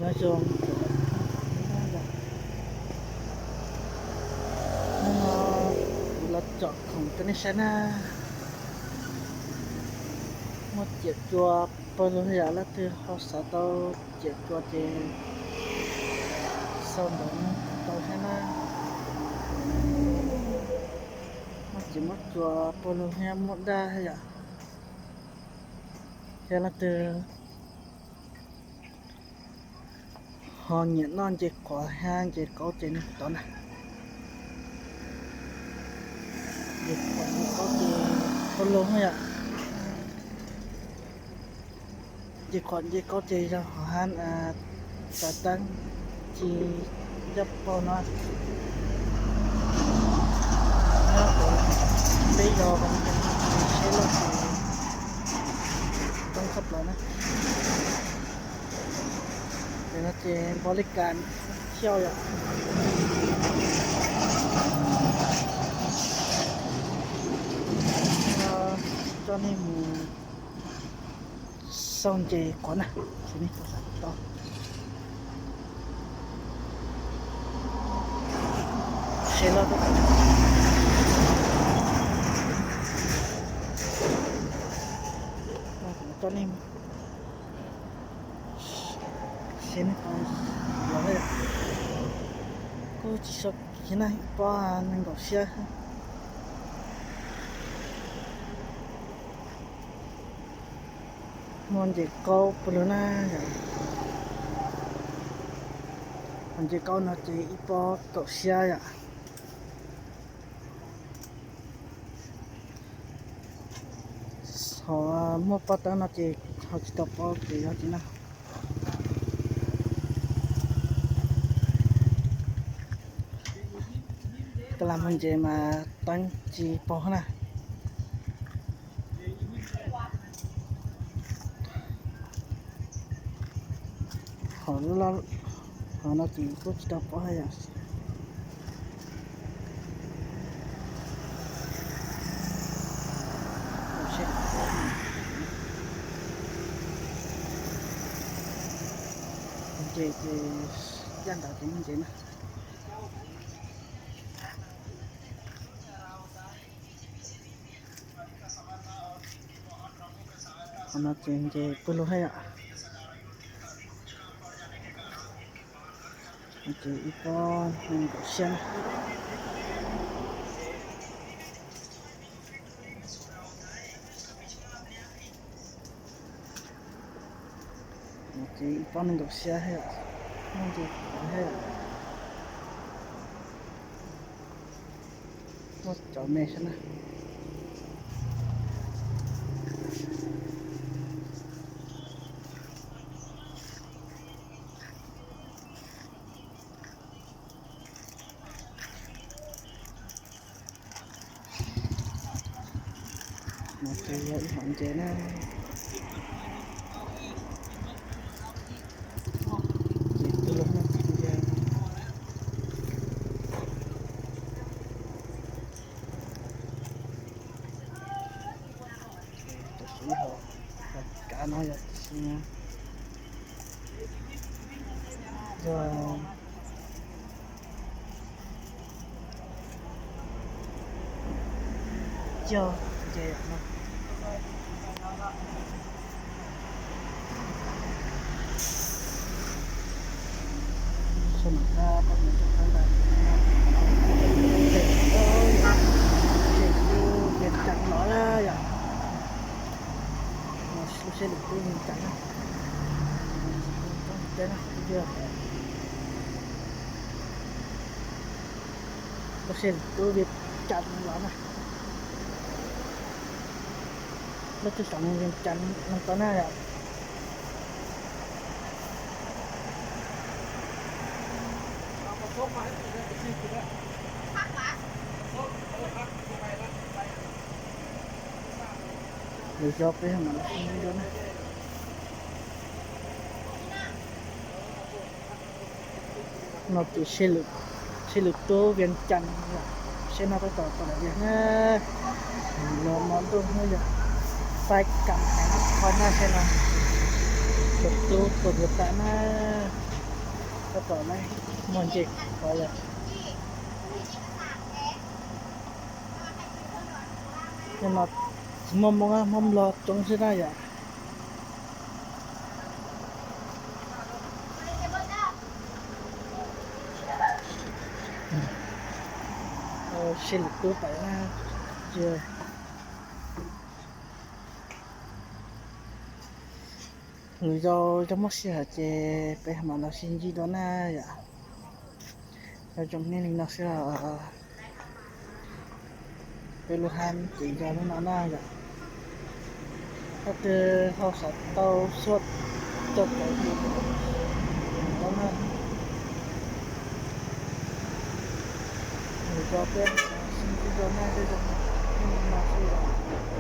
ຍາຊົງ ເຮົາເຈາະຂອງຕົວນີ້ຊະນະ ໝົດຈຽບຈົວ ເປີໂລຮຽລະ ລະຖືເຮົາສາໂຕຈຽບຈົວເຈ ເຊົາເດີນໂຕໃຫ້ນາ ໝົດຈຽບໝົດຈົວ ເປີໂລຮຽ ໝົດດາ ເຮັດລະຖື ຮອງຫຍັງນອນເຈກອແຮງເຈກອເຈນຕອນນະ ເຈກອເຈກອເຈໂຄໂລເຮຍ ເຈກອເຈກອເຈຈະຮອງຮານ ອາ ສະຕັງ ຈີ ຈັບເປົານອນ ເນາະ ໄປລໍກັນ ເຊໂລ ຕ້ອງຂັບລົດນະ. ເປັນເຈົ້າຂອງບໍລິການທ່ອງທ່ຽວຢູ່ ເຈົ້ານີ້ໝູ່ຊ່ອງເຈກ່ອນນະ ຊິມີໂທລະສັບຕໍ່ ເຊໂລ ເຈົ້ານີ້ Sini pas lawé. Ku chisok kina ipa nang gausia. Mon je kau puluna ya. Mon je kau na je ipa gausia ya. Ho mo patang na je ho chita pa je ya china. Kala manje ma tang chi po na. Ho la ho na chi ko chita pa ya. Jai jai, janda jai jai na. Ana jai jai puluh ya. Jai ikan, jai kasian. Oke, ipan nang gausia he. Nang gausia he. Mo chau me sana. Mo chau ya ipan je na. Je tu lo na je. Ka no ya sina. Ya. Ya, ya, ya, no. Selamat datang untuk anda. Thank you. Thank you. Biar tak lama ya. Masuk sini pun tak nak. Pun tak nak dia. Pasal tu dia tak lama. ລົດໂດຍສານວຽງຈັນ ນຳຕາໜ້າແລ້ວ. ເດີ ຈອບໄປທາງນັ້ນເດີນະ. ນອກຈາກເຊລຶກ ເຊລຶກໂຕວຽງຈັນ ເຊນະໄປຕໍ່ຕະຫຼາດວຽງນະ ລອງມາເບິ່ງເຮົາຢາກໄປກຳແພງນະຄອນນະ ເຊນະ ເປີດຕູເປີດໂອກາດນະ. Các bạn đấy, mòn chịu, gọi là. Nhưng mà mâm mông á, mâm lọt trống dưới đây à. Ờ, xin được cứu phải na. Chưa. Người giàu cho mắc xe hả chê, phải hả mà nó xin gì đó na, dạ. Cho chúng nên nó sẽ, ờ, ໄປໂລຮານ ເກງໃຈແນ່ນອນນະ. ຖ້າແຕ່ເຮົາສາເຕົ້າສວດ ເຈົ້າໄປຢູ່ໂລຮານ ເຈົ້າແປ້ງສິ່ງທີ່ເຈົ້າໜ້າໄດ້ດຳມາຊື່.